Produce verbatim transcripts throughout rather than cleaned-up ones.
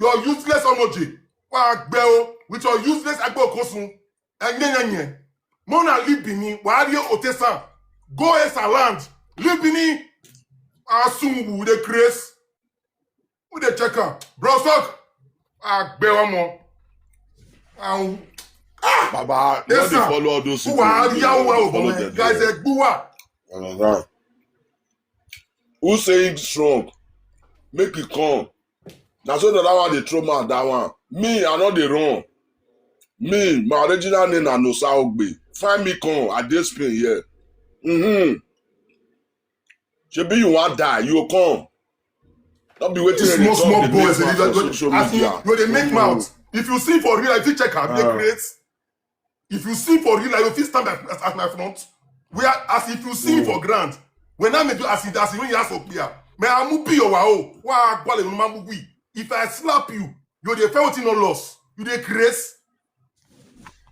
Your useless Onoje. Wa gbe o with your useless Agbokosun. Enyenyenye. Mona leave Benin. Wa ri Otesan. Go esa land. Leave Benin. Asun we dey craze. We dey check am. Bro Sock. Agbe omo. Ahun. Baba, no dey follow all those people. Wa Dey ya wa follow omo. them Guys, there. Egbuwa. Understand? Who say him strong? Make it come. Na so that one dey throw man that one. Me, I no dey run. Me, my original name na Nosa Ogbe. Find me come, I dey Spain here. Mm-hmm. Shebi you wan die, you go come. No be wetin These dem dey small, talk, small dey boys, make they mouth for just, social as you, media. you dey make Mm. mouth. If you see for real life, you check am, they Ah. create. If you see for real life, you fit stand at, at, at my front. We are, as if you see Mm. for ground. When I make you as it as when you ask for clear. Me amu pi your wa o. Wa kwale no mamu wi. If I slap you, you dey feel wetin no loss. You dey craze.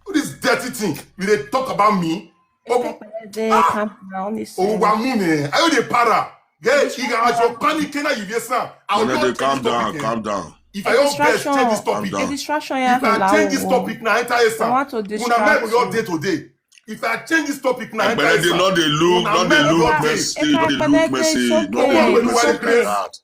All this dirty thing, you dey talk about me. Oh, They ah, calm down. This oh, wa mu ne. Ayo dey para. Yeah, you got your panic na you dey sound. I No, will no, not dey change calm this down, topic. Calm down. If I don't best change this Calm topic, down. Distraction. if I change this topic now, enter They Esa. want to Una distract make we all you. Day today. If I change this topic now, enter Egbere dey Esa. no dey look, Una no dey make we look all day. message, no dey look Ekpeleke, message, it's no dey okay. look It's message okay. like that.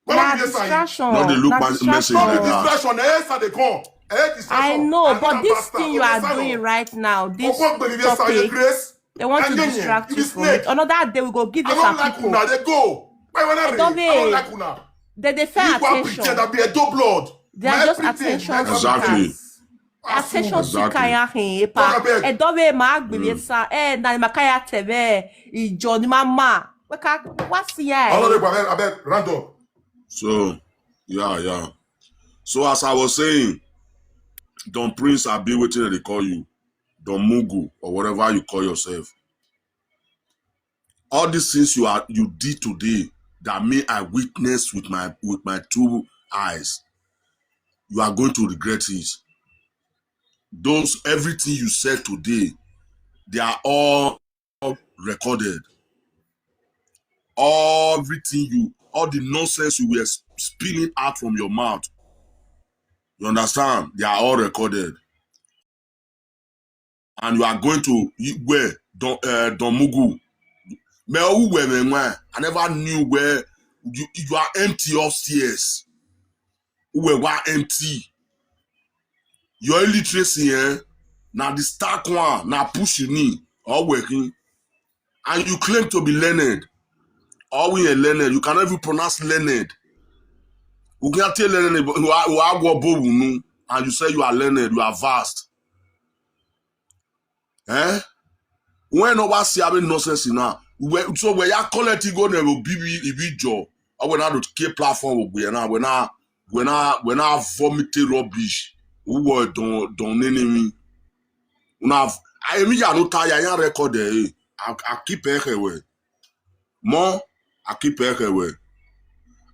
What Na are you saying? distraction. No dey look Na pa- message distraction. like This that. Distraction, eh, Esa dey come. Eh, distraction. I know, I'm but not this pastor. thing you Okay, are Esa doing no. Right now, this Okwo Gbemi Esa, you topic, craze. they want to Enyenye, distract you you be from it. snake. Another day we go give I it don't to like people. Una. They go. Why wanna read? I don't Edobe, like Una. They dey fair You go attention. Pretend that be Edo blood. They are My just pretend, attention like, Exactly. seekers. Attention Exactly. seeker ya hin epa. God, I beg. Edobe ma agbele sa. Eh, na makaya tebe. Ijo ni mama. Weka wasi ya. Honorable, I beg, I beg, round up. So, yeah, yeah. So as I was saying, Don Prince, I be waiting they call you, Don Mugu, or whatever you call yourself. All these things you are you did today that me I witnessed with my with my two eyes, you are going to regret it. Those everything you said today, they are all recorded. Everything you, all the nonsense you were spilling out from your mouth, you understand? They are all recorded. And you are going to where Don uh, Don Mugu. Me who were me when I never knew where you, you are empty upstairs. Who were were empty. Your illiteracy, eh? Now the stark one, now push you knee or working. And you claim to be learned. All we are learned. You cannot even pronounce learned. You can't tell learned, but you are, you are go above, you know, and you say you are learned, you are vast. Eh? When no one see having nonsense now. We, so we are collecting go there will be be be job. I will not keep platform we are now. We now we now we now vomit rubbish. Who were don't don't enemy. Now I mean I no tire. I record there. I, I keep it away. More I keep it away.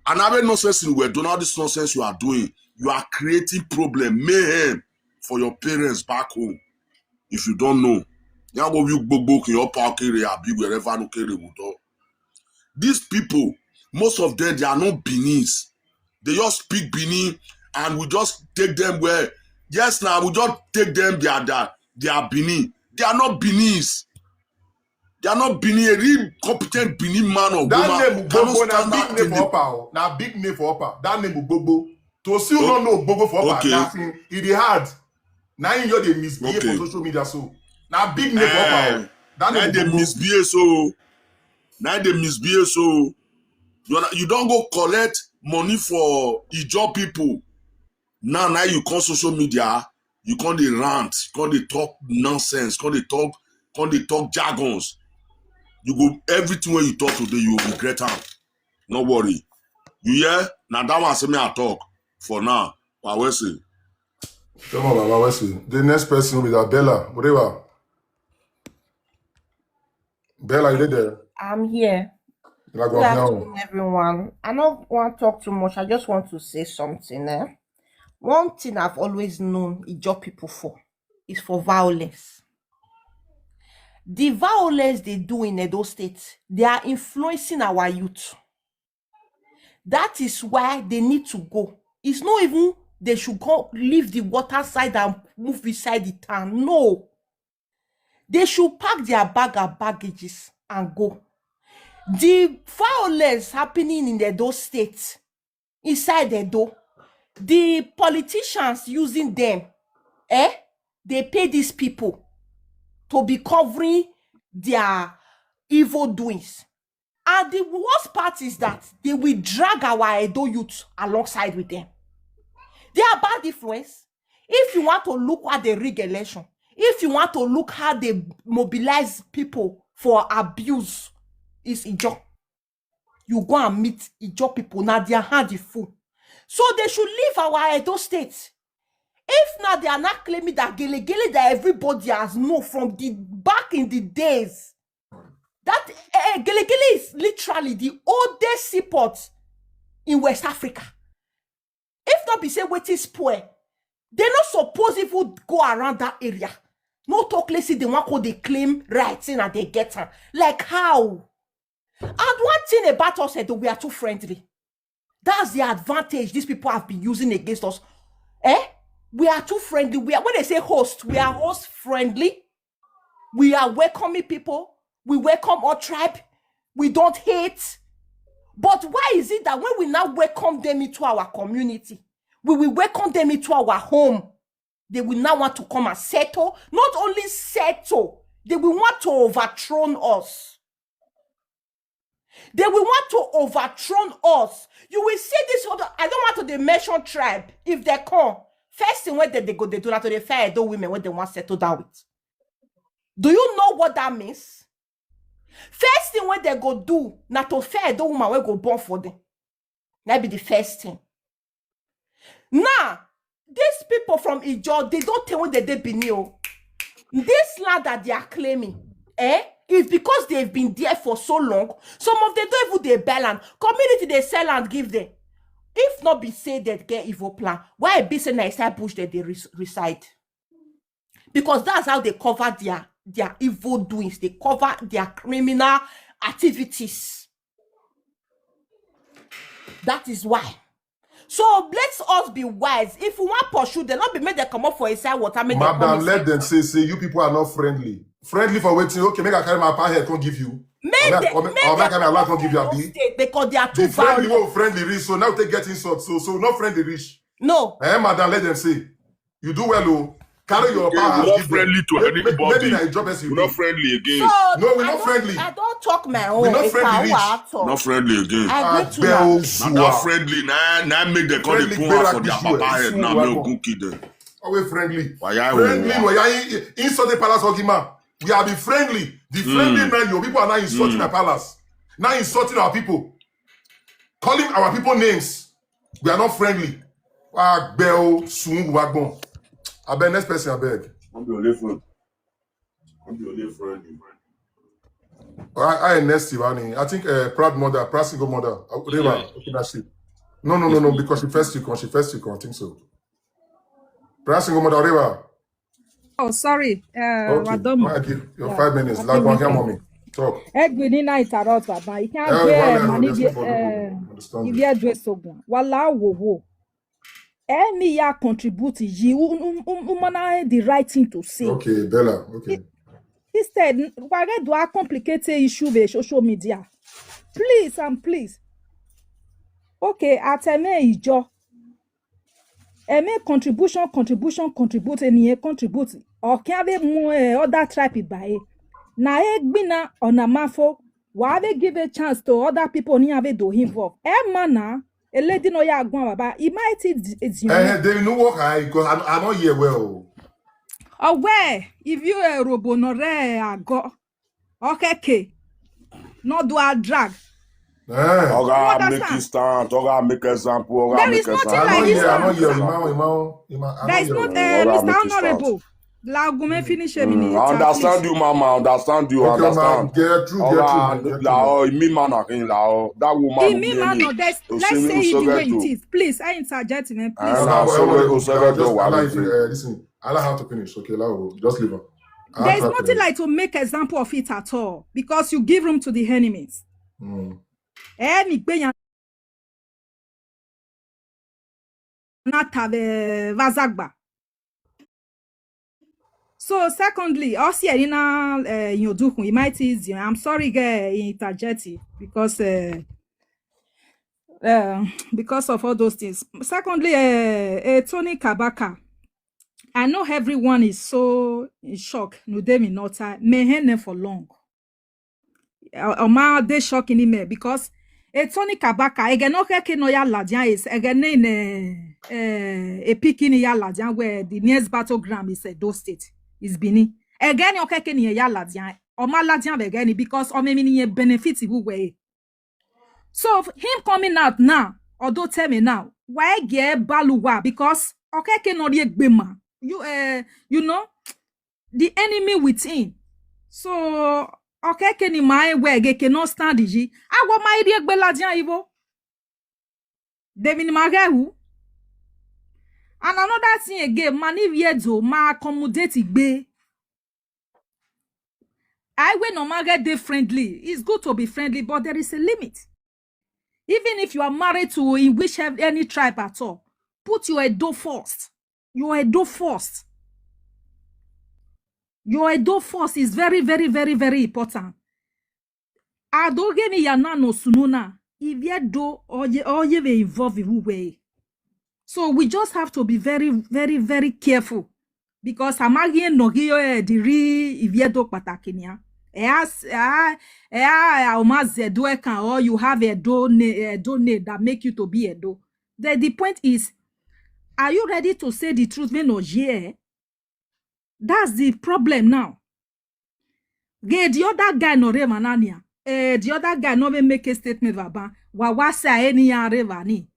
And I have nonsense in we don't all this nonsense you are doing. You are creating problem, mayhem for your parents back home. If you don't know, you go you book in your power carry abi wherever no carry would do. These people, most of them they are not Benin. They just speak Benin and we just take them where yes now we just take them they are that they are Benin. They are not Benin. They are not Benin. A real competent Benin man or That woman name cannot Gbogbo na stand big out name in for the Upper. Na big name for Upper. That name Gbogbo. To see you Oh, don't know Gbogbo for Upper. okay. That's in, it dey hard. Now you dey misbehave Okay. For social media so. Na big name for Eh, Upper. That Now name they Gbogbo. misbehave so. Now they misbehave so. You are- you don't go collect money for Ijo people. Now now you come social media, you come dey rant, come dey talk nonsense, come dey talk, come dey talk jargons. You go everything when you talk today, you will regret am. No worry. You hear? Now that one say me I talk for now. But I will say. Come on, Baba Wesley. The next person will be that Bella. Whatever. Bella, you dey there? I'm here. You like Good what now? Afternoon, everyone. I don't want to talk too much. I just want to say something. Eh? One thing I've always known Ijo people for is for violence. The violence they do in Edo State, they are influencing our youth. That is why they need to go. It's not even they should go leave the water side and move beside the town. No. They should pack their bag and baggages and go. The violence happening in Edo State, inside Edo, the politicians using them, eh? They pay these people to be covering their evil doings. And the worst part is that they will drag our Edo youth alongside with them. They are bad influence. If you want to look at the rig election, if you want to look how they mobilize people for abuse, is Ijo. You go and meet Ijo people. Now their hand is full. So they should leave our Edo State. If now they are not claiming that gele gele that everybody has known from the back in the days, that uh, gele gele is literally the oldest seaport in West Africa. If not be say wetin spoil, they not suppose even go around that area. No talk, let's see, they want to they claim rights and they get her. Like how? And one thing about us, Edo, we are too friendly. That's the advantage these people have been using against us. Eh? We are too friendly. We are, when they say host, we are host friendly. We are welcoming people. We welcome all tribe. We don't hate. But why is it that when we now welcome them into our community, we will welcome them into our home, they will now want to come and settle? Not only settle, they will want to overthrow us. They will want to overthrow us. You will see this other. I don't want to dey mention tribe. If they come, first thing when they, they go, they do not to the fair Edo women when they want to settle down with. Do you know what that means? First thing when they go do, not to fair Edo woman will go born for them. That be the first thing. Now, these people from Ijo, they don't tell when they dey Benin o. This land that they are claiming, eh, is because they've been there for so long. Some of them don't even dey buy land. Community they sell and give them. If not be say that get evil plan, why be say na inside bush that they res- reside? Because that's how they cover their their evil doings. They cover their criminal activities. That is why. So let us be wise. If we want pursue them, not be make them come up for inside water. Make them come Madam, let inside. Them say, say you people are not friendly. Friendly for waiting. Okay, make I carry my papa head, come give you. Make Or them, make, make or make them I allow come come give you inside abi. State because they are too The friendly violent. Way friendly reach, so now they get insult. So, so not friendly reach. No, Eh, madam, let them say. You do well, oh. Carry your You're power, not give them. Friendly to Maybe, maybe anybody. na your job as you We're not do. Friendly again. So No, we're I not don't, friendly. I don't talk my own. We're not If friendly I reach. want to. Not friendly again. I agree to Agbel now. Now that Ozuwa. Friendly, now, now make them call the Friendly, power for Gbera their Gbishu, papa head now. Ozuwa. Make Ogun kill them. Always friendly. Why are Friendly, we? Why are you insult the palace, Ogima? We have been friendly. The friendly Mm. now, you people are now insulting Mm. my palace. Now insulting our people. Calling our people names. We are not friendly. Agbel Sungu Wagbon. I beg next person, I beg. Don't be only friend. Don't be only friend. I, I next Ivani. I think uh, proud mother, proud single mother. Uh, Reva, okay, that's it. No, no, no, no, because she first you come, she first you come, I think so. Proud single mother, Reva. Oh, sorry. Uh, Okay, Wadomo. I give your Yeah, five minutes. happy Like one weekend. Mommy. Talk. Egbe ni na interrupt, Baba. You can't Eh, bear well, I money. understand. Uh, Understand. If you dress so, wala wo wo. Any ya contribute, you um, um, um, um, the right thing to say. Okay, Bella. Okay. Instead, why do I complicate the issue with social media? Please and please. Okay, at Eme Ijo. Eme contribution, contribution, contribute, any contribute. Or can they more uh, other tribe by? Na egbina or na mafo. Why they give a chance to other people ni have do involved? Eh, mana, a lady no ya gwa baba. It might it's it's you. Eh, they know what I because I, I don't hear well. Oh, where if you a robo no re ago. Okay, okay. No do a drag. Eh. Oga, What make does it stand. Oga, make example. Oga, There make is nothing example. I like don't you hear, I don't don't hear. Example. Mama, Mama, Mama, I There is don't not hear. uh, Oga, Mister make it stand. Honorable. Lagume finish a Mm, minute. I understand you, mama. I understand you. I Okay, ma'am. Understand. Get through, get Oga, through, get la, through. Okay, Oh, me man again, la. Oh. That woman. In me, man, no, there's, let's say it the way it is. Please, I interject, man. Please. Ah, sorry, oh, sorry, Just don't worry. Allow it, uh, listen, allow her to finish. Okay, allow her. Just leave her. Allow There's her to nothing finish. Like to make example of it at all because you give room to the enemies. Mm. Eh, ni gbe yan na tave vazagba. So secondly, osi erina eh, yodukun, it might easy. I'm sorry, girl, interject it because uh, uh, because of all those things. Secondly, uh, uh, Tony Kabaka, I know everyone is so in shock. Nudemi nota mehene for long. Oma dey shock in ime because Etoni Kabaka ege no keke no ya ladian is ege ne ne eh, a picking ya ladian where the nearest battleground is Edo State, is Benin. Ege ni okeke ni ya ladian. Oma ladian ege ni because o me ni benefit wu we. So him coming out now, although tell me now, why get baluwa? Because okeke no ri egbema. You uh, you know, the enemy within. So okeke ni my wege cannot stand ji. Awo my ri egbe ladian ivo. Devin Magehu. And another thing again, mani viedo ma accommodate igbe. I will no matter dey friendly. It's good to be friendly, but there is a limit. Even if you are married to in which any tribe at all, put your Edo first. Your Edo first. Your Edo first is very, very, very, very important. Adogeni yana no sununa. If you do, or you will involve in way. So we just have to be very, very, very careful because amaghị nọghị eh, dịrị iviedo kpatakinia. Ea ea ea omazedo eka or you have edo ne edo ne that make you to be edo. The, the point is, are you ready to say the truth when no here? That's the problem now. Ge the other guy no reva nania. Eh, the other guy no even make a statement vaba. Wa wa say any ya reva ni.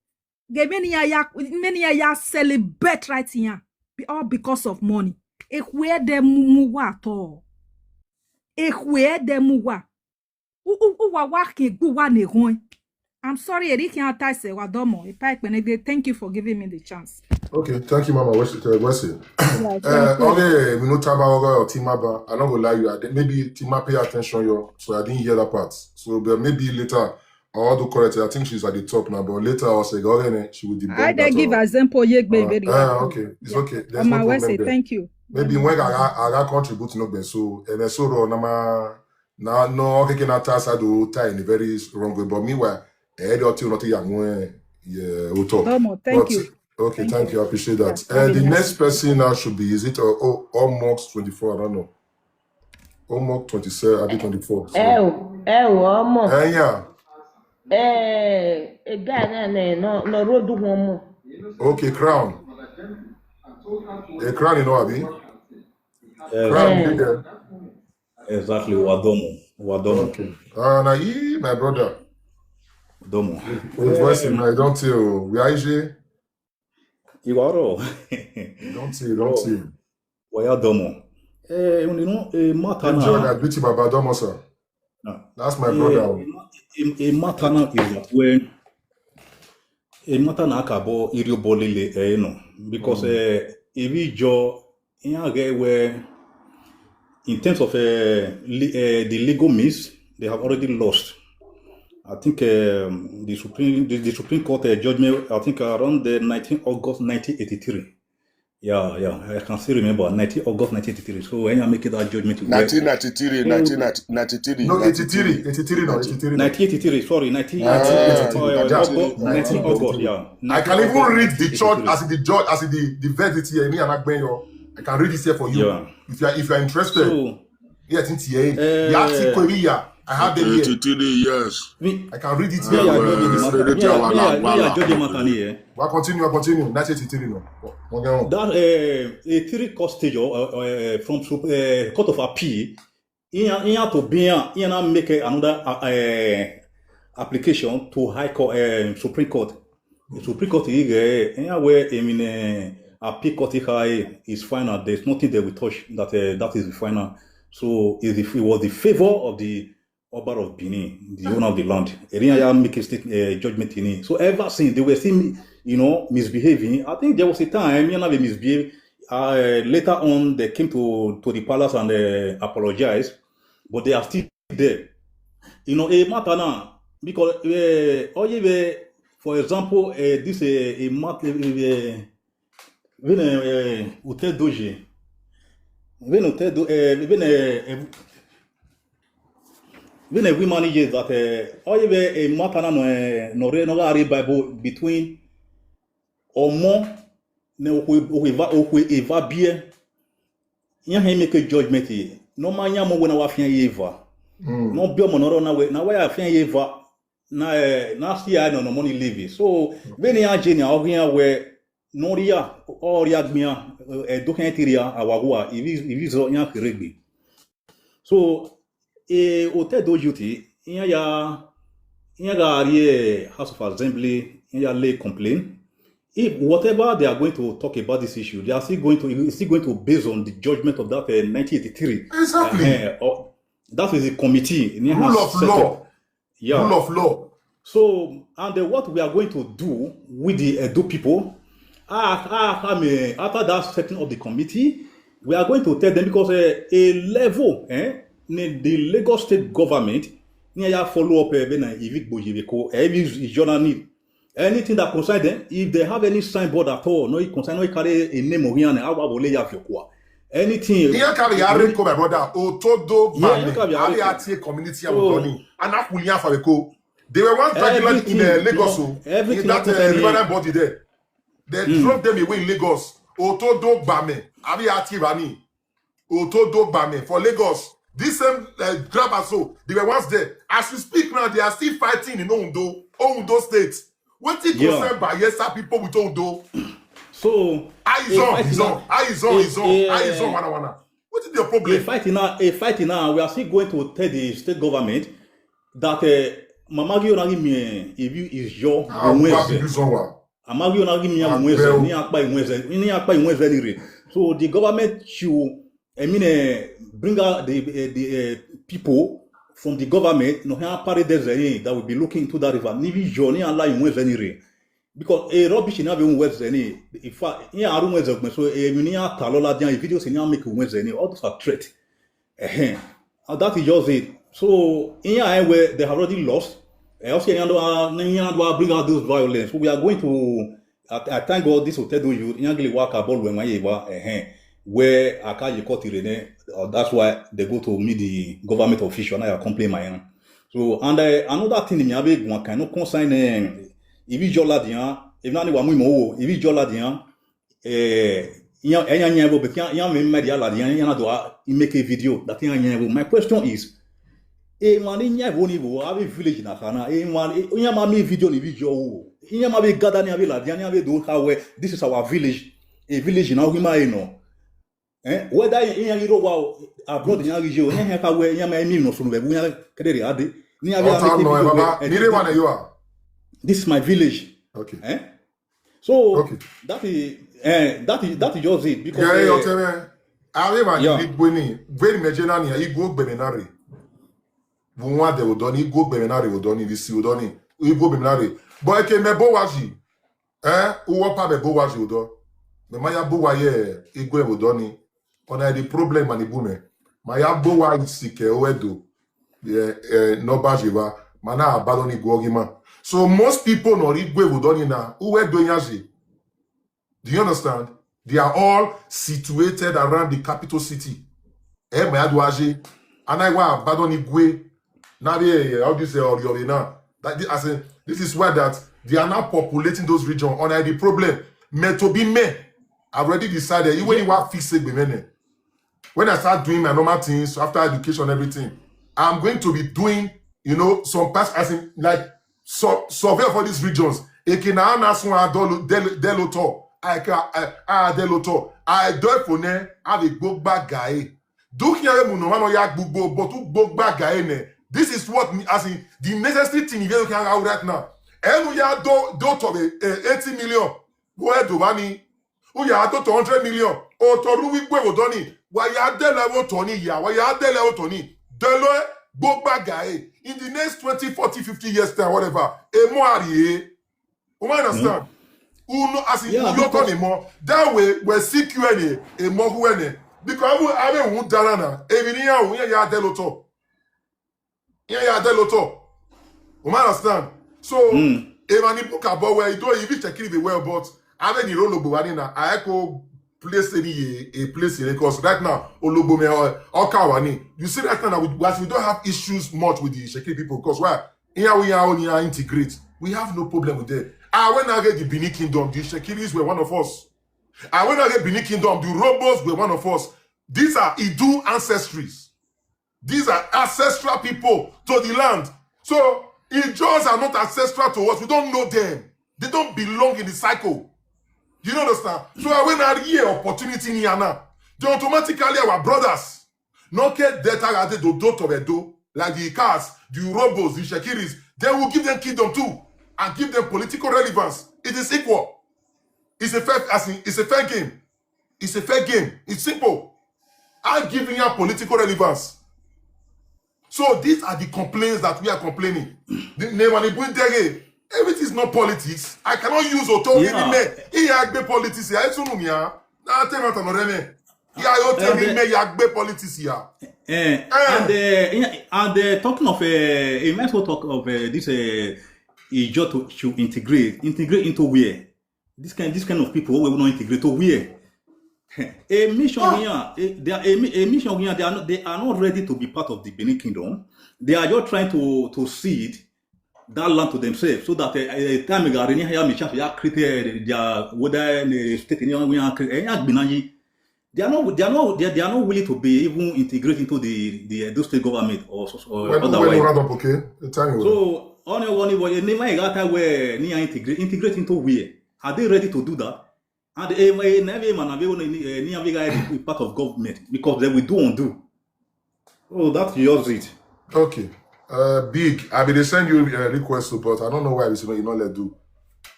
Ge many ya many ya celebrate right here. All because of money. Ekwede muwa to. Ekwede muwa. Uwa wa ke gbuwa ne hon. I'm sorry, Eric can't tie say wa domo. If I can thank you for giving me the chance. Okay, thank you, Mama. What's it? What's it? Uh, okay, we no taba oga or timaba. I don't go lie you. I did, maybe Tima pay attention yo, so I didn't hear that part. So but maybe later I'll do correct. I think she's at the top now, but later I'll say go again. She will debunk. I that give example. Yegbe very. Ah, okay, it's okay. There's no problem. Thank you. Maybe when I I contribute no be so and so ro na ma na no okay na ta sa do tie in a very wrong way. But meanwhile, I heard you not young when yeah we talk. Domo, thank you. Okay, thank you. I appreciate that. Uh, the next person now should be, is it uh, oh, Omox twenty-four? I don't know. Omox twenty-seven, I think twenty-four. So. Ẹ o, ẹ o, ọmọ. Uh, yeah. Ẹ ẹ guy náà nẹ nọ nọ road wọn mọ. Okay, crown. A crown, you know, Abi? Yes, Crown, you there? Exactly. Wadomo. Wadomo. Okay. Uh, now, he, my brother. Domo. With voice in I don't tell. We are easy. Iwaro. Don't see, don't see. Wayadomo. Eh, you know, a matter Enjoy now. That beauty, Baba Domo, sir. No. That's my Eh, brother. a, a matter now is that when a matter now kabo iri bolile eh, you know, because eh, if you jo in a way where in terms of uh, le- uh, the legal means they have already lost. I think um, the Supreme the, the Supreme Court uh, judgment. I think around the nineteen August nineteen eighty-three. Yeah, yeah, I can still remember nineteen August nineteen eighty-three. So when I make that judgment, nineteen ninety-three, nineteen ninety-three. No, eighty-three, eighty-three, no, eighty-three. No. nineteen eighty-three, sorry, nineteen, Ah, uh, nineteen, August, nineteen. yeah. I can even read the judge as the judge as the the verdict here. Me and Agbenyo. I can read it here for you Yeah. if you are if you are interested. So, Yes, it's here. Eh, The article here. I have them here. Eighty-three years. me, I can read it me, here. I judge the Uh, matter. read it Me, I- our me, I- me, I Lagbaga. judge the matter here. We'll continue. I'll continue. Nineteen eighty-three, no. We'll get on. That uh, a three court stage or uh, uh, from Sup- uh, Court of Appeal, he had he had to be he had to make uh, another uh, uh, application to High Court, uh, Supreme Court. The Supreme Court, he uh, he had where I mean uh, Appeal Court he had his final. There's nothing that we touch that uh, that is the final. So it, it was the favor of the Oba of Benin, the owner of the land. Erinyaya make a state uh, judgment in it. So ever since they were still, you know, misbehaving. I think there was a time you know they misbehave. Uh, later on, they came to to the palace and uh, apologized, but they are still there. You know, a matter now because uh, all you were For example, uh, this a uh, a mat a, a, when uh, uh, Ute Doji, when Ute Do, uh, when uh, uh, when uh, we manage that uh, all the uh, matter na no uh, no re no gari Bible between Omo ne okwe okwe va okwe eva bie. Yan he make a judgment here. No man yan mo when I wa fian eva. No be omo no na we na we a fian eva. Na eh, na si I no no money living. So when ya jeni a ohin we no ria o ria gbia e do kan tiria awagua ivi ivi zo yan kiregbe. So e Ute Doji ti yan ya yan ga ri House of Assembly yan ya lay complain. If whatever they are going to talk about this issue, they are still going to it's still going to base on the judgment of that uh, nineteen eighty-three. Exactly. Uh, uh, that is the committee. Rule of law. Yeah. Rule of law. So, and uh, what we are going to do with the Edo people, ah, ah, I mean, after that setting of the committee, we are going to tell them because uh, a level, eh, the Lagos state government, near follow up, uh, Evic Bojiviko, Evic Jonani, anything that concern them, if they have any signboard at all, no, it concern, no, it carry a name of Rihanna, how about Leia Fiokwa? Anything. Here carry Areko, my brother. Otodo Bami. Here carry Areko. Ati community of Doni. And Akulia Fareko. They were once dragging in uh, Lagos. No, everything in that uh, Riverine body there. They mm. drove them away in Lagos. Otodo Bami. Abi Ati Rani. Otodo Bami. For Lagos. This same uh, grabber so. They were once there. As we speak now, they are still fighting in Ondo. Ondo State. Wetin concern Bayelsa people with Ondo? So how is on? Is on? How is on? Is on? How is on? Wana wana. What is your problem? A fight now. A fight now. We are still going to tell the state government that uh, Mama Gio Nagi me if you is your Mama Gio Nagi me Mwenze ni akpa Mwenze ni akpa Mwenze ni re. So the government should I mean, uh, bring out the uh, the uh, people from the government. No, here party there's any that will be looking into that river. Nivi Johnny and Lai Mwenze ni re. Because a rubbish in having Mwenze ni. In fact, here are Mwenze so a mini talola dia videos in here make Mwenze ni. All those are threat. Uh-huh. And that is just it. So in here where they have already lost. I also bring out this violence. So we are going to I, I thank God this hotel do you. Yangli work about when my eba eh where I can't you cut it. Uh, that's why they go to meet the government official and I complain my own. So and uh, another thing me abi one kind of concern eh if you jola dian if na ni wa mu mo if you jola dian eh yan yan yan bo be yan yan me media la dian yan na do make a video that yan yan my question is e man ni yan bo ni bo abi village na kana e man yan ma mi video ni video o yan ma be gather ni abi la dian ni abi do ka we this is our village a village na o ma e no eh whether yan yan ro wa abroad yan ri je o yan yan ka we yan ma mi no sunu be bu yan kedere ade ni abi Ọ̀tá abi nọ ẹ bàbá. Video Nílé wà lẹ́yìn wa. This is my village. Okay. Eh? So okay. That is eh, that is that is just it because. Gẹ̀rẹ́ eh, ọ̀tẹ́ mẹ́. Àwọn èèyàn yeah. Ní gbóni, gbéni mẹ́jẹ náà nìyẹn, igbó gbẹ̀mí náà rè. Wọ́n wá dẹ̀ òdọ́ ní igbó gbẹ̀mí náà rè òdọ́ ní ibi sí òdọ́ ní igbó gbẹ̀mí náà rè. Bọ́ eke mẹ́ bó wá jì, ẹ́ wọ́n pa mẹ́ bó wá jì òdọ́. Mẹ́ máa yá bó wá yẹ igbó ẹ̀ òdọ́ ní. Ọ̀nà ẹ̀ di problem mà ní bú mẹ́. Máa yá bó wá sì kẹ́ ó ẹ̀ dò. Nobody va mana abalo ni gwogima. So most people no ri gwe vodoni na uwe do nyaji. Do you understand? They are all situated around the capital city. Eh, my adwaji. And I wa abalo ni gwe. Na be eh, how do you say or your na? That I say this is why that they are now populating those regions. On the problem, me to be me. I've already decided. You when you want fix it, be many. When I start doing my normal things after education, everything, I'm going to be doing, you know, some past as in like so, survey of all these regions. Ekina anasun adolo deloto. I can I deloto. I do it for ne have a go back guy. Do here mu no man ya gbogbo but to go back guy ne. This is what me as in the necessary thing you can out right now. Enu ya do do to be eighty million. Go ahead, Giovanni. Uya ato to hundred million. Otoru wigwe wodoni. Waya dele wotoni ya. Waya dele wotoni. Delo gbogbo guy in the next twenty, forty, fifty years time, whatever. Emo arie. You understand? Uno as in yeah, you because... More. That way we see Q and A. Emo who any. Because I will dara na. Emi ni ya unya ya delo to. Ihe ya adị lụtọ. You understand? So mm. Even Ibuka Bowe, you don't even check it well, but I mean, you don't know, I echo place any a place in, because right now, Ologbo me or Okawani. You see right now, we, as we don't have issues much with the Shekiri people, because why? Here we are only integrate. We have no problem with them. I when I get the Benin Kingdom, the Shekiris were one of us. I when I get Benin Kingdom, the Robos were one of us. These are Idu ancestries. These are ancestral people to the land. So Ijos are not ancestral to us. We don't know them. They don't belong in the cycle. You don't understand? So when I hear opportunity in Yana, they automatically our brothers. No care that I do do to Edo, like the Ikas, the Urobos, the Shekiris, they will give them kingdom too and give them political relevance. It is equal. It's a fair, as in, it's a fair game. It's a fair game. It's simple. I'm giving you political relevance. So these are the complaints that we are complaining. The name and the Everything is not politics. I cannot use authority. Yeah. Me. He agbe politics. Ya esu numi ya. Na te mata no reme. Ya yo te Eh, me ya agbe politics ya. Eh, and uh, yeah, and uh, talking of, uh, you might as well talk of uh, this uh, Ijo to should integrate, integrate into where this kind, this kind of people who will not integrate to where. A mission here, eh, they are a, mi- a mission here. They are not, they are not ready to be part of the Benin Kingdom. They are just trying to to cede that land to themselves so that uh, uh, time they are in here, mission they are created their whether uh, state in here, we are created. They are not, they are not, they, they are not willing to be even integrated into the the Edo state government or, so- or When when otherwise. Radon Poke, the time you So only one way, never got time where near integrate, integrate into where are they ready to do that? And eh, eh, never man, never eh, never be part of government because they will do undo. Oh, that's just it. Okay. Uh, big. I mean, they send you a request, but I don't know why you know you not let do.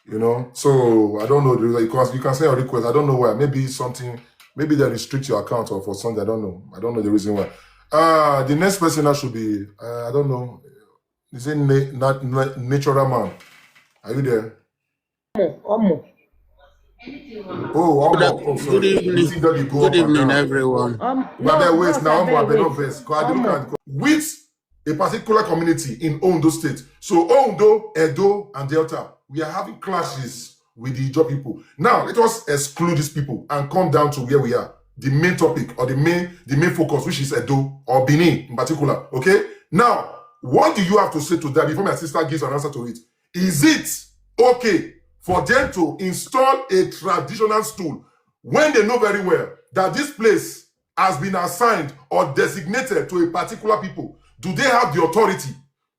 You know, so I don't know. You can you can send your request. I don't know why. Maybe something. Maybe they restrict your account or for something. I don't know. I don't know the reason why. Uh, the next person that should be. Uh, I don't know. Is it na- na- na- natural man? Are you there? Omo, Omo. Oh, Good, Omo. Oh, good sorry. evening. This thing just dey go Good up and evening, down. everyone. Um, But no, then wait boss, now, I Omo, I beg, beg no wait. vex. 'Cause I dey look Omo. at with a particular community in Ondo State. So Ondo, Edo, and Delta, we are having clashes with the Ijo people. Now let us exclude these people and come down to where we are. The main topic or the main the main focus, which is Edo or Benin in particular. Okay. Now, what do you have to say to that before my sister gives an answer to it? Is it okay for them to install a traditional stool when they know very well that this place has been assigned or designated to a particular people? Do they have the authority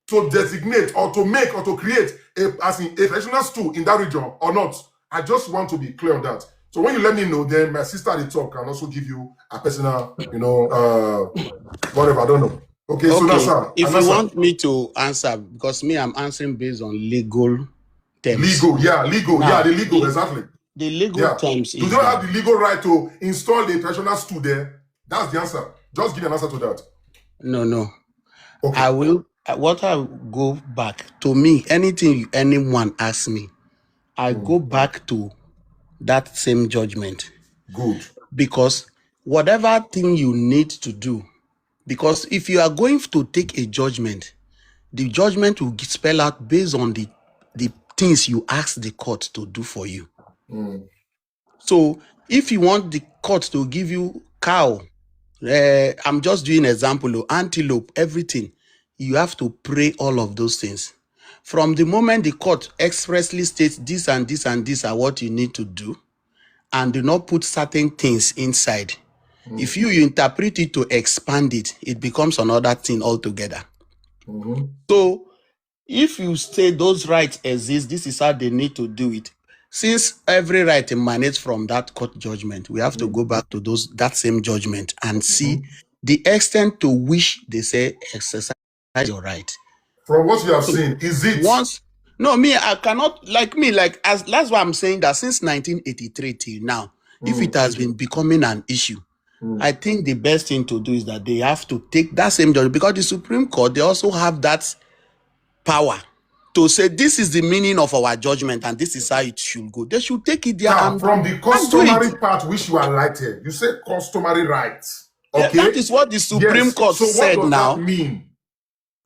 to designate or to make or to create a, as in a traditional stool in that region or not? I just want to be clear on that. So when you let me know, then my sister at the top can also give you a personal, you know, uh, whatever. I don't know. Okay, so that's Okay, her. if And you that's her. Want me to answer, because me, I'm answering based on legal terms. Legal, yeah, legal, yeah, Now, the legal, the, exactly. the legal Yeah. terms Do is they have that the legal right to install the traditional stool there? That's the answer. Just give an answer to that. No, no. Okay. I will. Uh, what I go back to me, anything you, anyone asks me, I Hmm. Go back to that same judgment Good. Because whatever thing you need to do, because if you are going to take a judgment, the judgment will gi- spell out based on the the things you ask the court to do for you. Hmm. So if you want the court to give you cow, uh, I'm just doing example, oh, antelope, everything, you have to pray all of those things. From the moment the court expressly states this and this and this are what you need to do, and do not put certain things inside, if you interpret it to expand it, it becomes another thing altogether. Mm-hmm. So if you say those rights exist, this is how they need to do it. Since every right emanates from that court judgment, we have to go back to those that same judgment and see the extent to which they say exercise your right. From what you have seen, is it Once, no, me, I cannot, like me, like as that's why I'm saying that since nineteen eighty-three till now, if it has been becoming an issue, I think the best thing to do is that they have to take that same judgment, because the Supreme Court, they also have that power to say this is the meaning of our judgment and this is how it should go. They should take it there Now, and, from the and do customary it. Part which you highlighted, you said customary rights. Yeah, Okay. that is what the Supreme Yes. Court So what said does now. That mean?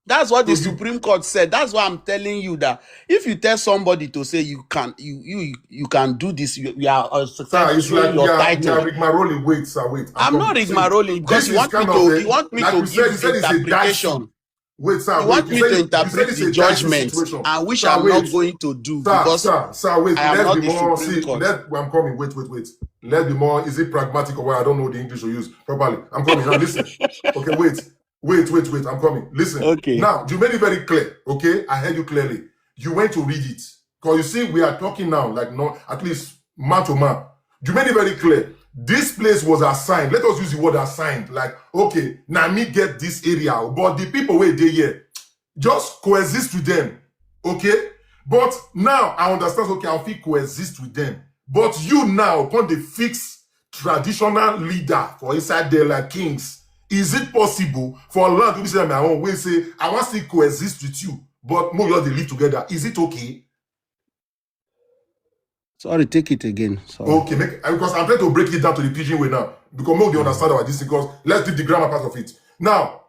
That's what the So you- Supreme Court said. That's why I'm telling you that if you tell somebody to say you can, you you you can do this, you, you are uh, Sir, it's successful like in you your are, you title. are rigmaroling. Wait, sir, wait. I'm I'm not coming. So rigmaroling because this you is want me kind of to a, you want me like to you said, give you said it's a dicey. interpretation. Wait, sir, You wait. want You me said to it, you said interpret it's the a dicey judgment, situation. and which Sir, I'm not wait. going to do Sir, because sir, sir, wait. I am Let's not be the more. Supreme See, Court. let I'm coming. Wait, wait, wait. Let's be more. Is it pragmatic or what? I don't know the English to use properly. I'm coming now. Listen. Okay, wait, wait, wait, wait. I'm coming. Listen. Okay. Now you made it very clear. Okay, I heard you clearly. You went to read it because you see we are talking now like no, at least man to man. You made it very clear. This place was assigned. Let us use the word assigned. Like, okay, now me get this area, but the people where they here just coexist with them. Okay, but now I understand. Okay, I'll fit coexist with them. But you now upon the fix traditional leader for inside there like kings. Is it possible for a land to be said my own way say I want to coexist with you, but more you they live together? Is it okay? Sorry, take it again. Sorry. Okay, make, because I'm trying to break it down to the pidgin way now because more they understand about this because let's leave the grammar part of it. Now,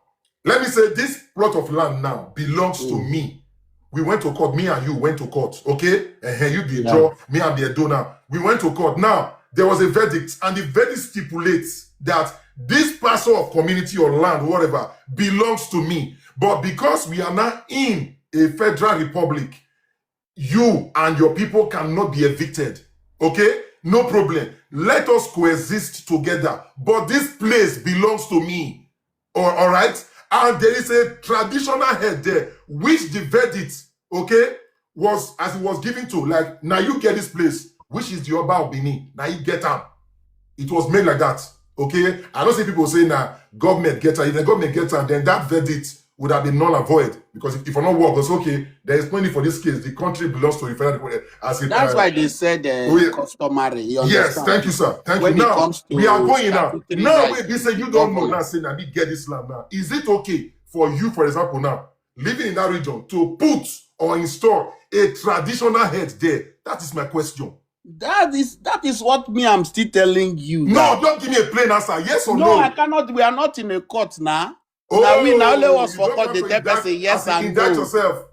let me say this plot of land now belongs to Mm. me. We went to court. Me and you went to court. Okay, uh you the Yeah. draw. Me and the donor. We went to court. Now there was a verdict, and the verdict stipulates that this parcel of community or land, whatever, belongs to me. But because we are now in a federal republic, you and your people cannot be evicted. Okay, no problem. Let us coexist together. But this place belongs to me. All, all right. And there is a traditional head there, which the verdict, okay, was as it was given to. Like now you get this place, which is the Oba of Benin. Now you get am. It was made like that. Okay. I don't see people saying that government get am. If the government get am, then that verdict would have been null and void because if, if I not work, it's okay. There is no need for this case. The country belongs to the federal as a That's uh, why they said uh, oh, yeah. Customary. You Yes, understand? Thank you, sir. Thank When you. It Now comes to we are going now. statutory Now right wait, to this say you don't know govern. Now say now me get this land now. Is it okay for you, for example, now living in that region to put or install a traditional head there? That is my question. That is that is what me I'm still telling you. No, That don't give me a plain answer. Yes or no, no? I cannot. We are not in a court now. Now we now let Oh, us you for don't court. want They to tell indict, person yes as in and indict no. Yourself.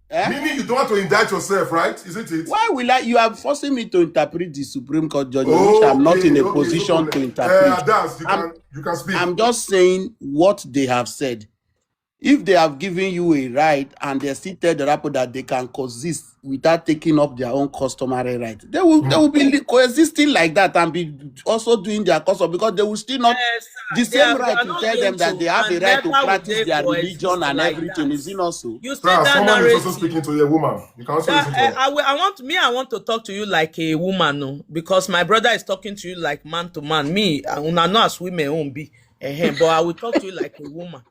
Eh? Meaning you don't want to indict yourself, right? Isn't it? Why will I? You are forcing me to interpret the Supreme Court judgment, which I'm not in Okay, a okay, no position to problem. interpret. Uh, Adas, you I'm can you can speak. I'm just saying what they have said. If they have given you a right and they still tell the rapper that they can coexist without taking up their own customary right, they will they will be li- coexisting like that and be also doing their custom because they will still not Yes, sir. the They same are, they right are to not tell going them that to, they have the and right to never will practice they their coexist religion and like everything. Is that. It not so? You see Sir, that someone is also narrative. Speaking to you, a woman. You can also That listen to I, her. I, will- I want me. I want to talk to you like a woman, no, because my brother is talking to you like man to man. Me, I una know as women won't be, eh, but I will talk to you like a woman.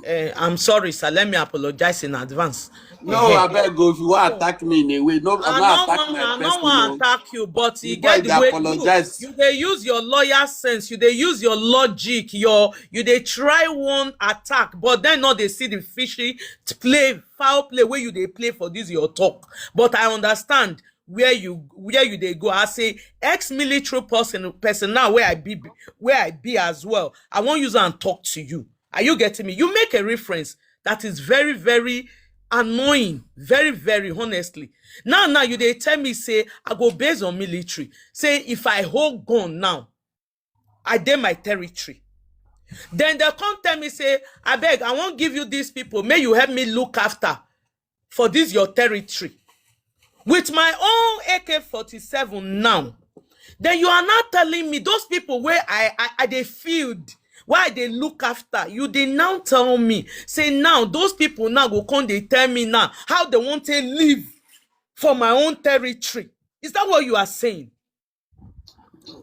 Eh, I'm sorry, sir. Let me apologize in advance. No, I Eh, beg you, if you want to so attack me in a way, no, I no no attack want, my I no person. want Oh. attack you, but you Before get you the dey way you apologize, you they use your lawyer sense, you they use your logic, your you they try one attack, but then not they see the fishy t- play foul play where you they play for this your talk. But I understand where you where you they go. I say ex-military person person now where I be where I be as well. I won't use and talk to you. Are you getting me? You make a reference that is very, very annoying, very, very honestly. Now, now you they tell me say I go based on military. Say if I hold gun now, I dey my territory. Then they come tell me say, I beg, I won't give you these people. May you help me look after for this your territory with my own A K forty-seven now. Then you are not telling me those people where I I, I they field, why they look after you. They now tell me say now those people now go come. They tell me now how they want to live for my own territory. Is that what you are saying?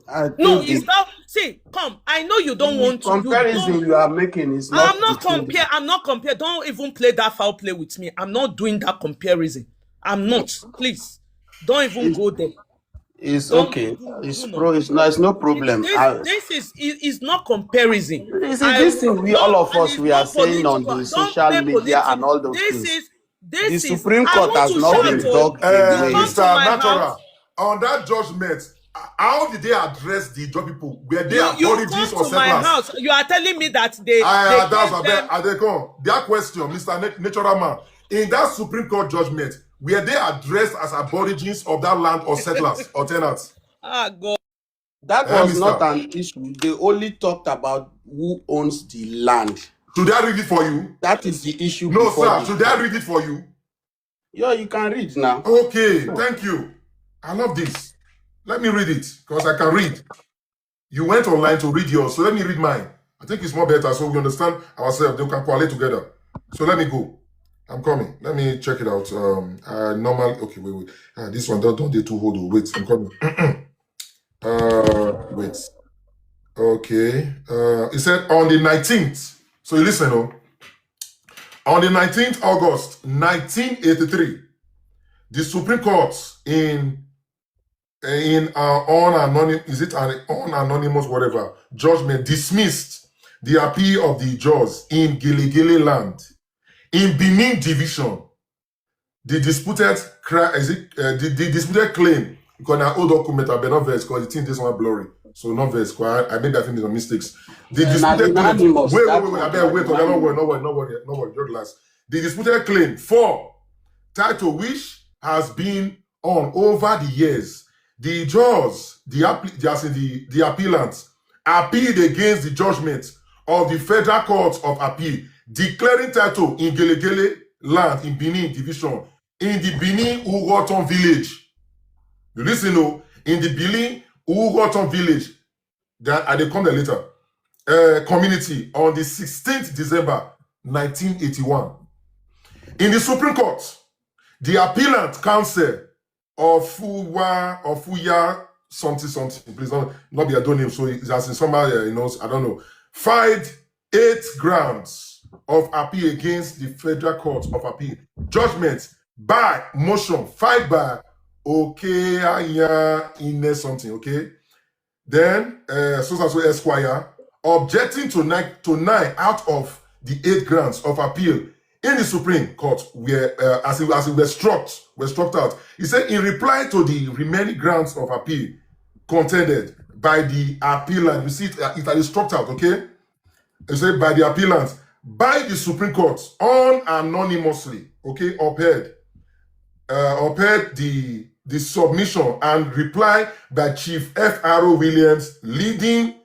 I No, think it's the, not. See, come. I know you don't the want to. You comparison don't. You are making is I'm not the not thing. Compare. I'm not compare. Don't even play that foul play with me. I'm not doing that comparison. I'm not. Please, don't even It's, go there. it's Don't okay. do It's do pro. not. It's no. It's no It's problem. this. I, This is is is not comparison. you see, I this thing we no, all of and us it's we are not saying on political. The Don't social play media and political. All those This things. Is The this is. Supreme I Court want has to not shout. Been Oh, talked you in Uh, ways. Come Mister to my Natural, house. On that judgment, How did they address the Ijaw people? Were they You, you Aborigines come or to my settlers? House. You are telling me that they, I they uh, that's gave a bit. them. I they come. Their question, Mister Nat- Natural Man, in that Supreme Court judgment, were they addressed as Aborigines of that land or settlers or tenants? Ah, God. That Eh, was not Mister? an issue. They only talked about who owns the land. Should I read it for you? That is the issue No, before sir. the Should I read it for you? Yeah, you can read now. Okay, thank you. I love this. Let me read it because I can read. You went online to read yours, so let me read mine. I think it's more better so we understand ourselves. They can collate together. So let me go. I'm coming. Let me check it out. Um, uh, normal. Okay, wait, wait. Uh, this one don't don't they too hold. Oh, wait, I'm coming. uh, wait. Okay. Uh, he said on the nineteenth. So you listen, oh. On the nineteenth August nineteen eighty-three, the Supreme Court in in uh, on anonymous, is it an on anonymous whatever judgment dismissed the appeal of the judge in Gelegele land in Benin division. The disputed cry is it uh, the, the disputed claim because na old document I better not verse because the thing this one blurry, so not verse. I, I maybe I think some mistakes. The Uh, na disputed claim. anonymous. Wait, wait, That wait, wait. one I is beg wait. Okay, no anonymous. Worry, no worry, no worry, no worry. Just relax. The disputed claim for title which has been on over the years. The judge, the appli- the, as in the, the appellant, appealed against the judgment of the Federal Court of Appeal declaring title in Gelegele land in Benin division in the Benin Ugoton village. You listen, oh, in the Benin Ugoton village. That I they come there later. Uh, community on the sixteenth December nineteen eighty-one. In the Supreme Court, the appellant counsel Ofuwa Ofuya something something. Please don't not be a name. So it's as in somebody uh, you know I don't know. Filed eight grounds of appeal against the Federal Court of Appeal judgment by motion filed by Okeanya Ine something. Okay, then uh, so so Esquire objecting to nine to nine out of the eight grounds of appeal in the Supreme Court were uh, as it as it were struck were struck out. He said in reply to the remaining grounds of appeal contended by the appellant, you see it, uh, it is struck out, okay? He said by the appellant by the Supreme Court unanimously, okay, upheld uh, upheld the the submission and reply by Chief F R O Williams, leading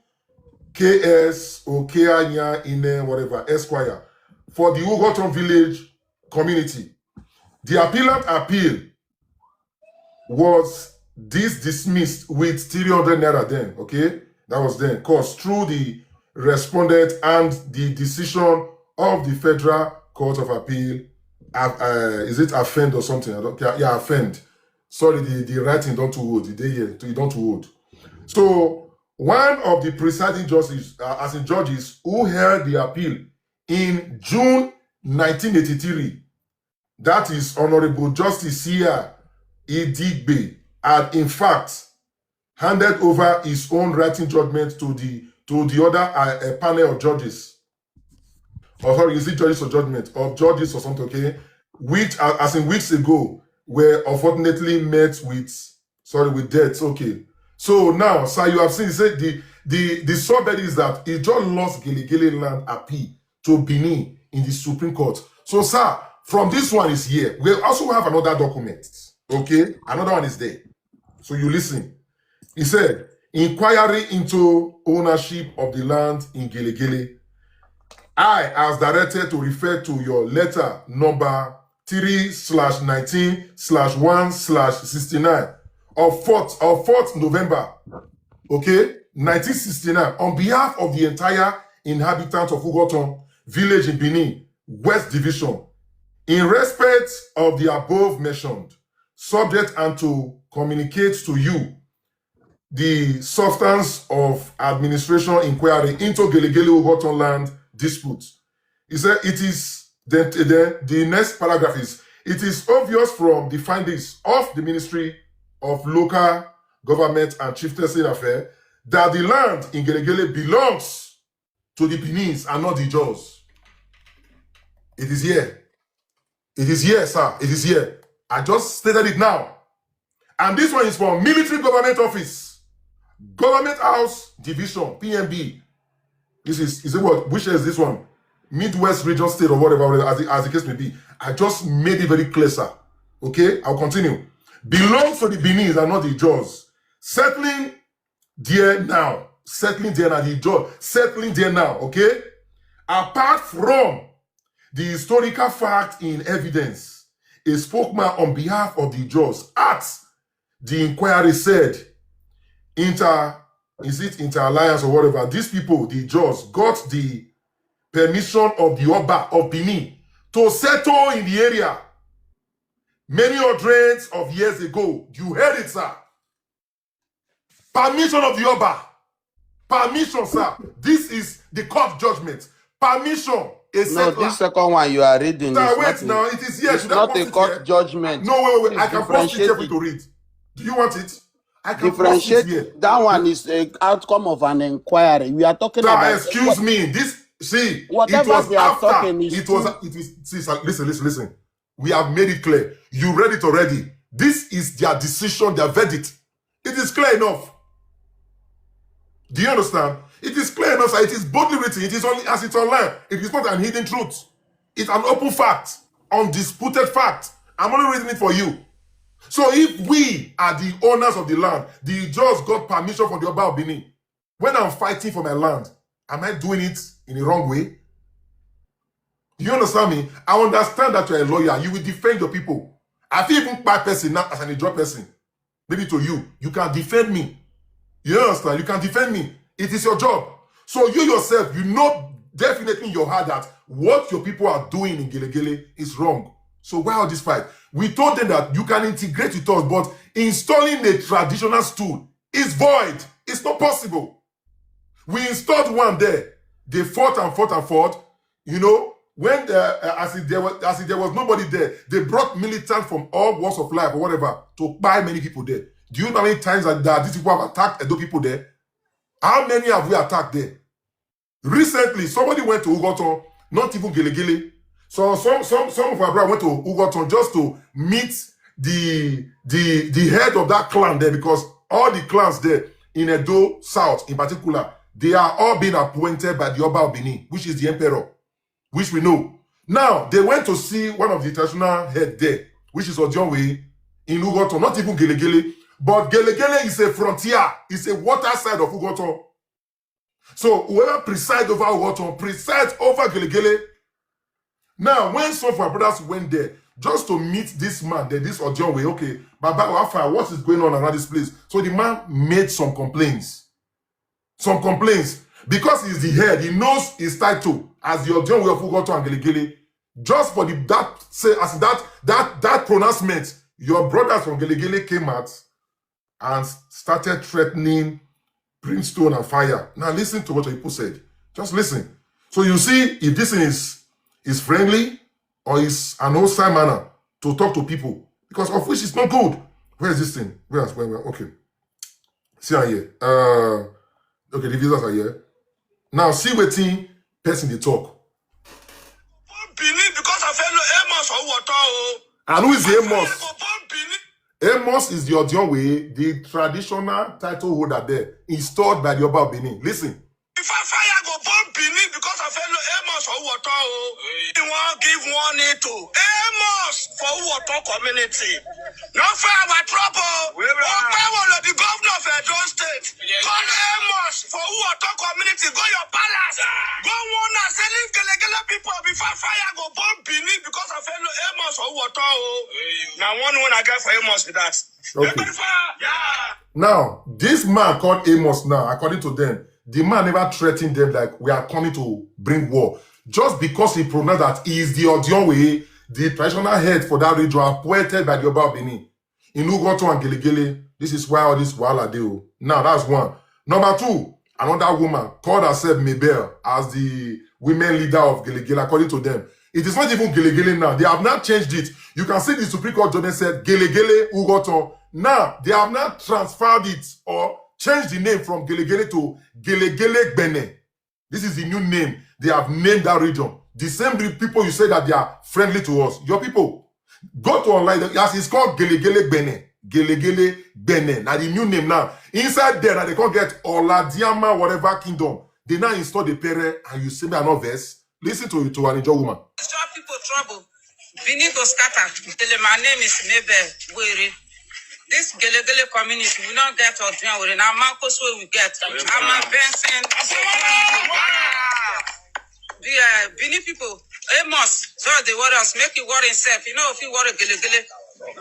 K S Okeanya Ine, whatever, Esquire, for the Ugoton village community. The appellant appeal was this dismissed with three hundred naira then, okay? That was then. Cause through the respondent and the decision of the Federal Court of Appeal, uh, uh, is it affirmed or something? I don't care. Yeah, affirmed. Sorry, the, the writing don't too old. The day here, it don't too old. So one of the presiding judges, uh, as in judges, who heard the appeal in June nineteen eighty-three, that is Honorable Justice Sia Idigbe, had in fact handed over his own writing judgment to the to the other uh, uh, panel of judges. Or sorry, is it judges of judgment of judges or something? Okay, which uh, as in weeks ago were unfortunately met with sorry with death. Okay, so now sir, you have seen say the the the subject is that he just lost Gelegele land appeal to Benin in the Supreme Court. So sir, from this one is here. We also have another document. Okay, another one is there. So you listen. He said, inquiry into ownership of the land in Gelegele. I, as directed to refer to your letter number three slash nineteen slash one slash sixty-nine of fourth of fourth November, okay, nineteen sixty-nine, on behalf of the entire inhabitants of Ugoton village in Benin, West Division, in respect of the above mentioned subject and to communicate to you the substance of administration inquiry into Gelegele Ugoton land dispute. He said it is the, the, the next paragraph is it is obvious from the findings of the Ministry of Local Government and Chieftaincy Affairs that the land in Gelegele belongs to the Benin and not the Ijaws. It is here. It is here, sir. It is here. I just stated it now. And this one is from military government office. Government House Division, P M B. This is, is it what? Which is this one? Midwest Region State or whatever, whatever, as the, as the case may be. I just made it very clear, sir. Okay, I'll continue. Belongs to the Benin and not the Ijaws. Settling there now. Settling there now. The Ijaws. Settling there now. Okay. Apart from the historical fact in evidence, a spokesman on behalf of the Ijaws at the inquiry said, inter is it inter alliance or whatever, these people, the Ijaws, got the permission of the Oba of Benin to settle in the area many hundreds of years ago. You heard it, sir. Permission of the Oba. Permission, sir. This is the court judgment. Permission. A No, settler. This second one you are reading Sir, is wait not a, now. It is here. it's Should I not post a it here? Court judgment. No, wait, wait, wait. Please I can post it here differentiate for you it. To read. Do you want it? I can post it Differentiate here. That one is a outcome of an inquiry. We are talking Sir, about excuse me. This, see, it Whatever was they are after. Talking is It was. True. It was. See, sir, listen, listen, listen. We have made it clear. You read it already. This is their decision, their verdict. It is clear enough. Do you understand? It is clear enough, sir. It is boldly written. It is only as it's online. It is not an hidden truth. It's an open fact, undisputed fact. I'm only reading it for you. So if we are the owners of the land, the Ijaws got permission from the Oba of Benin. When I'm fighting for my land, am I doing it in the wrong way? Do you understand me? I understand that you're a lawyer. You will defend your people. I feel even bad person now as an Ijaw person. Maybe to you, you can defend me. You understand? You can defend me. It is your job. So you yourself, you know definitely in your heart that what your people are doing in Gelegele is wrong. So why all this fight? We told them that you can integrate with us, but installing a traditional stool is void. It's not possible. We installed one there. They fought and fought and fought. You know, when the, uh, as if there was as if there was nobody there, they brought militants from all walks of life or whatever to buy many people there. Do you know how many times that, that these people have attacked Edo people there? How many have we attacked there? Recently, somebody went to Ugoton, not even Gelegele. So some some some of our brothers went to Ugoton just to meet the the the head of that clan there, because all the clans there in Edo South in particular, they are all being appointed by the Oba of Benin, which is the emperor, which we know. Now they went to see one of the traditional head there, which is Ojonwe in Ugoton, not even Gelegele. But Gelegele is a frontier, it's a water side of Ugoton. So whoever presides over Ugoton presides over Gelegele. Now, when some of our brothers went there just to meet this man, there, this Ojonwe, okay, Baba Wafa, what is going on around this place? So the man made some complaints. Some complaints. Because he's the head, he knows his title as the Ojonwe of Ugoton and Gelegele. Just for the that say as that that that pronouncement, your brothers from Gelegele came out and started threatening brimstone and fire. Now listen to what your people said. Just listen. So you see if this thing is is friendly or is an hostile manner to talk to people, because of which it's not good. Where is this thing? Where else? Where, where? Okay. See her here. Uh, okay, the visitors are here. Now see wetin person dey talk. Benin because I feel no Amos or water. Oh. And who is Amos? Go born Benin. Amos is the Ojonwe, the traditional title holder there, installed by the Oba of Benin. Listen. If I fire go born Benin because I feel no Amos or water. Oh. You want give warning to Amos for water community. No fire our trouble. Opa will be governor of Edo State. Call Amos for water community. Go your palace. Go warn us. Say leave Gelegele people before fire go born Benin because I feel no Amos or water. Oh. Now one when I get for Amos with that. Okay. Now, this man called Amos now, according to them, the man never threatened them like we are coming to bring war. Just because he pronounced that he is the Odionwe, the traditional head for that region appointed by the Oba of Benin. In Ugoto and Gelegele, this is why all this wahala dey o. Now, that's one. Number two, another woman called herself Mabel as the women leader of Gelegele, according to them. It is not even Gelegele now. They have now changed it. You can see the Supreme Court judgment said Gelegele Ugoton. Now, they have now transferred it or changed the name from Gelegele to Gelegele Gbene. This is the new name they have named that region. The same re- people you say that they are friendly to us. Your people, go to online. As it's called Gelegele Gbene. Gelegele Gbene. Now the new name now. Inside there, now they can't get Oladiama, whatever kingdom. They now install the pere and you say me I no vex. Listen to you to an injured woman. Stop people trouble. Benin go scatter. Tell my name is Mabel Were. This Gelegele community, we don't get Odrian Were. Now Marcos where we get. I'm a Benson. The uh, Benin people, Amos, so they worry us, make it worry himself. You know, if you worry Gelegele,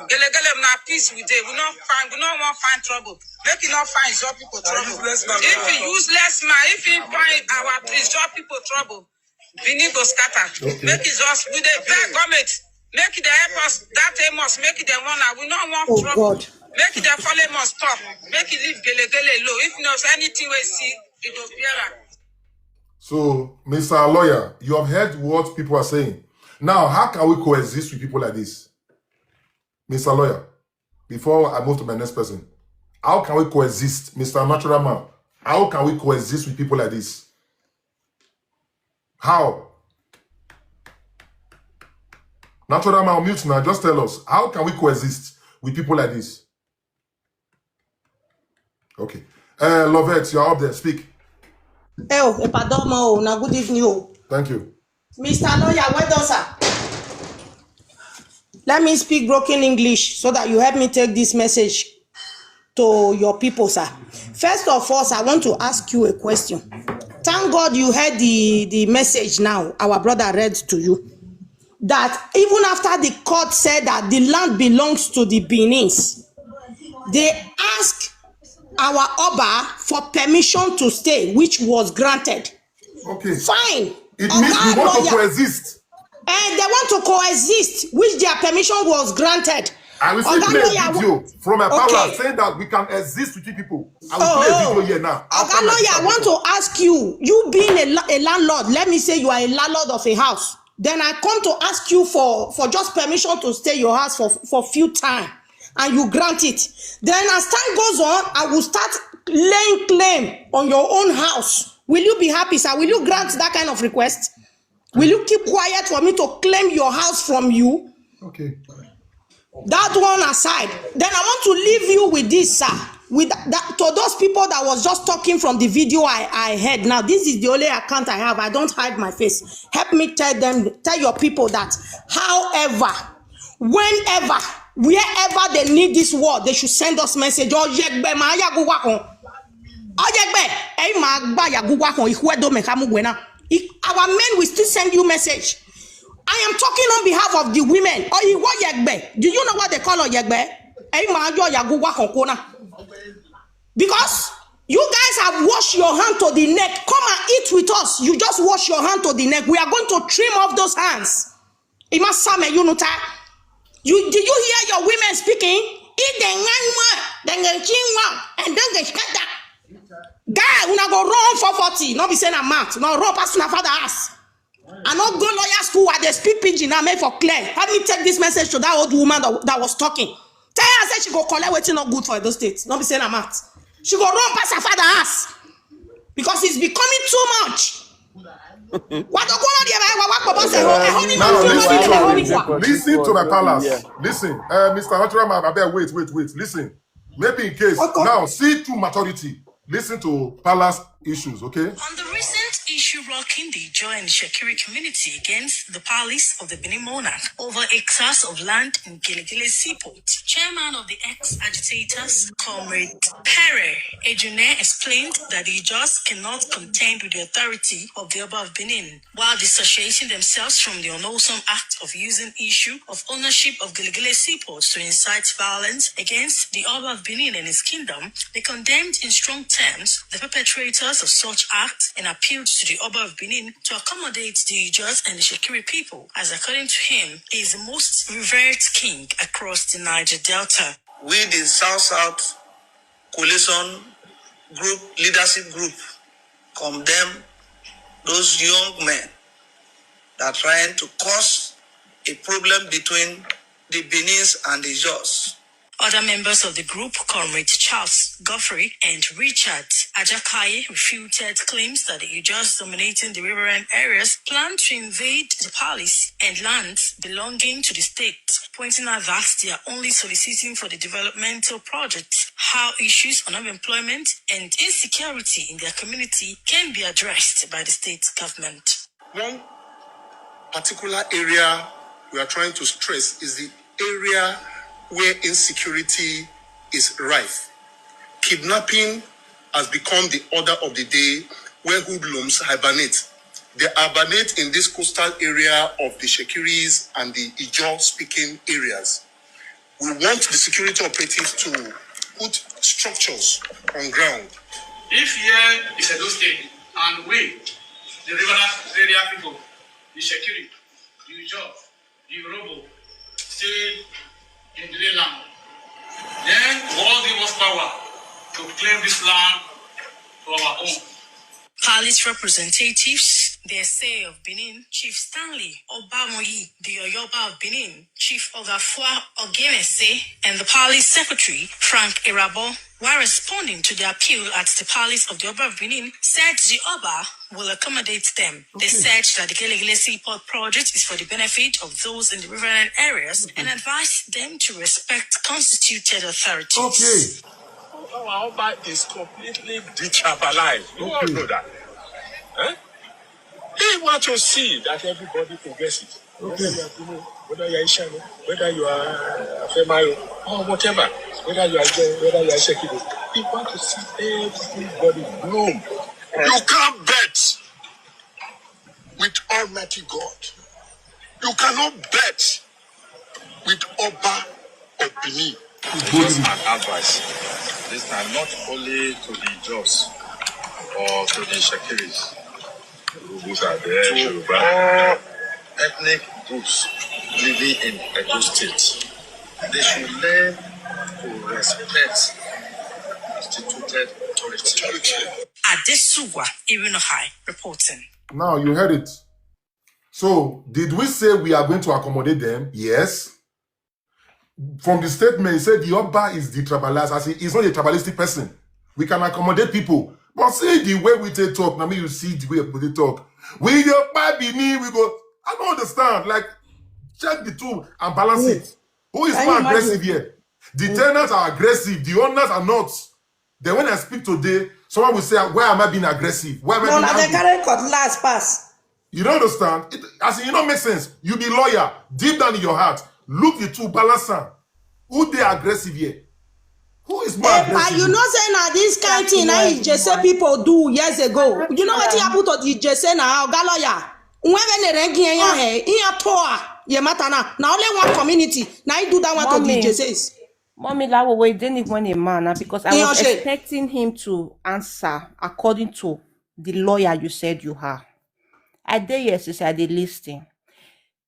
Gelegele na peace we dey. We no find, we no want find trouble. Make it not find your people trouble. If you useless man, if you find our peace, your people trouble. Benin go scatter. Make it just we dey beg government. Make it help us. That Amos, make it the one that we no want Oh trouble. God. Make it the follow Amos stop. Make it leave Gelegele low. If not anything we see, it will bear am. So, Mister Lawyer, you have heard what people are saying. Now, how can we coexist with people like this? Mister Lawyer, before I move to my next person, how can we coexist? Mister Natural Man, how can we coexist with people like this? How? Natural Man, mute now. Just tell us, how can we coexist with people like this? Okay. Uh, Lovette, you're up there. Speak. Oh, e pardon mo, na good evening o. Thank you. Mister Lawyer, well done, sir. Let me speak broken English so that you help me take this message to your people, sir. First of all, sir, I want to ask you a question. Thank God you heard the, the message now our brother read to you. That even after the court said that the land belongs to the Benins, they ask our Oba for permission to stay, which was granted. Okay. Fine. It means we Oga want to Lawyer, coexist. And they want to coexist, which their permission was granted. I will still Oga play Lawyer, a video from my okay. Palace saying that we can exist with you people. I will Oh, play a oh. video here now. I'll Oga come and Lawyer, I talk want about to ask you, you being a, la- a landlord, let me say you are a landlord of a house. Then I come to ask you for, for just permission to stay your house for, for few time, and you grant it. Then as time goes on, I will start laying claim on your own house. Will you be happy, sir? Will you grant that kind of request? Will you keep quiet for me to claim your house from you? Okay. That one aside, then I want to leave you with this, sir. With that, to those people that was just talking from the video I, I heard. Now, this is the only account I have. I don't hide my face. Help me tell them, tell your people that, however, whenever, wherever they need this word, they should send us message. Oyegbe ma yagu wakon. Oyegbe, eyi ma gba yagu wakon. Ikwe do me kamu gwena. I- Our men will still send you message. I am talking on behalf of the women. Oyiwo Yegbe. Do you know what they call Oyegbe? Eyi ma yo yagu wakon kona. Because you guys have washed your hand to the neck. Come and eat with us. You just wash your hand to the neck. We are going to trim off those hands. Imasame Yunuta. You did you hear your women speaking? If they ngan one, then they chin one, and then they scatter. Guy, una go run four forty. No be saying a mouth. No run past my father ass. I no go lawyer school where they speak pidgin and make for clear. Help me take this message to that old woman that, that was talking. Tell her say she go collect wetin no good for Edo State. No be saying a mouth. She go run past her father ass because it's becoming too much. What the corner there? What what what say? Oh, I only Now want to listen know to the my only people. one. Listen to my Palace. Yeah. Listen, uh, Mister Natural Man, I beg, wait, wait, wait. Listen. Maybe in case Okay. Now see true maturity. Listen to Palace issues, okay? On the recent issue rocking the Ijaw and Shekiri community against the palace of the Benin monarch over acres of land in Gelegele Seaport, chairman of the ex-agitators, Comrade Pere Ejune, explained that the Ijaws cannot contend with the authority of the Oba of Benin while dissociating themselves from the unwholesome act of using issue of ownership of Gelegele Seaport to incite violence against the Oba of Benin and his kingdom. They condemned in strong terms the perpetrators of such acts and appealed to the Oba of Benin to accommodate the Ijaws and the Shekiri people, as according to him, he is the most revered king across the Niger Delta. We, the South South Coalition Group Leadership Group, condemn those young men that are trying to cause a problem between the Benins and the Ijaws. Other members of the group, Comrade Charles Godfrey and Richard Ajakaye, refuted claims that the Ijaws dominating the riverine areas plan to invade the palace and lands belonging to the state, pointing out that they are only soliciting for the developmental projects, how issues on unemployment and insecurity in their community can be addressed by the state government. One particular area we are trying to stress is the area where insecurity is rife. Kidnapping has become the order of the day, where hoodlums hibernate. They hibernate in this coastal area of the Shekiris and the Ijaw speaking areas. We want the security operatives to put structures on ground. If here is Edo State and we, the river area people, the Shekiri, the Ijaw, the Urhobo, stay in the land, then God give us power to claim this land for our own. Palace representatives, the Ese of Benin, Chief Stanley Obamoyi, the Oyo Oba of Benin, Chief Ogafua Ogemese, and the palace secretary, Frank Irabo, while responding to the appeal at the palace of the Oba of Benin, said the Oba will accommodate them. They said that the Gelegele Seaport project is for the benefit of those in the riverine areas and advised them to respect constituted authorities. Our Oba is completely detribalized. You all know that. Eh? He want to see that everybody progresses. Whether you are Benin, whether you are Ishano, whether you are Afemayo, or whatever, whether you are Ijaw, whether you are Shekido, he want to see everybody bloom. You can't bet with Almighty God. You cannot bet with Oba of Benin. Just an advice. This time, not only to the Ijaws or to the Shekiris, Urhobos are there, Yoruba, all ethnic groups living in Edo State, they should learn to respect constituted authority. Adesuwa Irinohai reporting. Now you heard it. So, did we say we are going to accommodate them? Yes. From the statement, he said the Oba is detribalized. As in, he's not a tribalistic person. We can accommodate people. But see the way we take talk, now me you see the way we take talk. We go buy Benin, we go. I don't understand. Like, check the two and balance it. Who is more aggressive here? The tenants are aggressive. The owners are not. Then when I speak today, someone will say, "Why am I being aggressive? Why am I No, being na dem angry?" Carry cutlass pass. You don't understand. It, as in, it don't make sense. You be lawyer. Deep down in your heart, look the two, balance am. Who dey aggressive here? Who is more Hey, aggressive? You know say na this kind thing na Ijese people do years ago. You know wetin happen to the Ijese na, oga lawyer? Nwe be ne rengi enya he, iya toa ye matter na. Na only one community na he do that one to the Mommy. Ijeses. Mommy Lawo, we didn't even a man now because I He was or she. Expecting him to answer according to the lawyer you said you are. I dare yes, I did listen.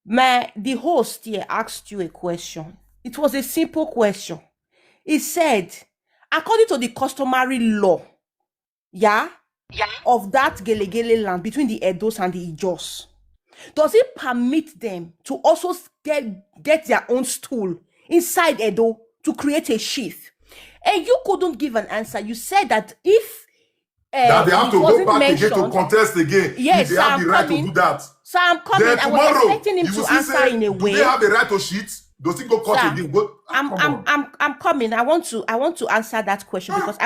My the host here asked you a question. It was a simple question. He said, according to the customary law, yeah, of that Gelegele land between the Edos and the Ijaws, does it permit them to also s- get, get their own stool inside Edo to create a sheath? And you couldn't give an answer. You said that if uh, That they have it to go wasn't back again to mentioned. Contest again. Yes, If they have I'm the right coming. To do that. So I'm coming. Then I was tomorrow, expecting him you to will still answer say, in a "Do way. They have the right to shit? Does it go court Sir, again?" Go, I'm, come I'm, on. I'm, I'm coming. I want to, I want to answer that question because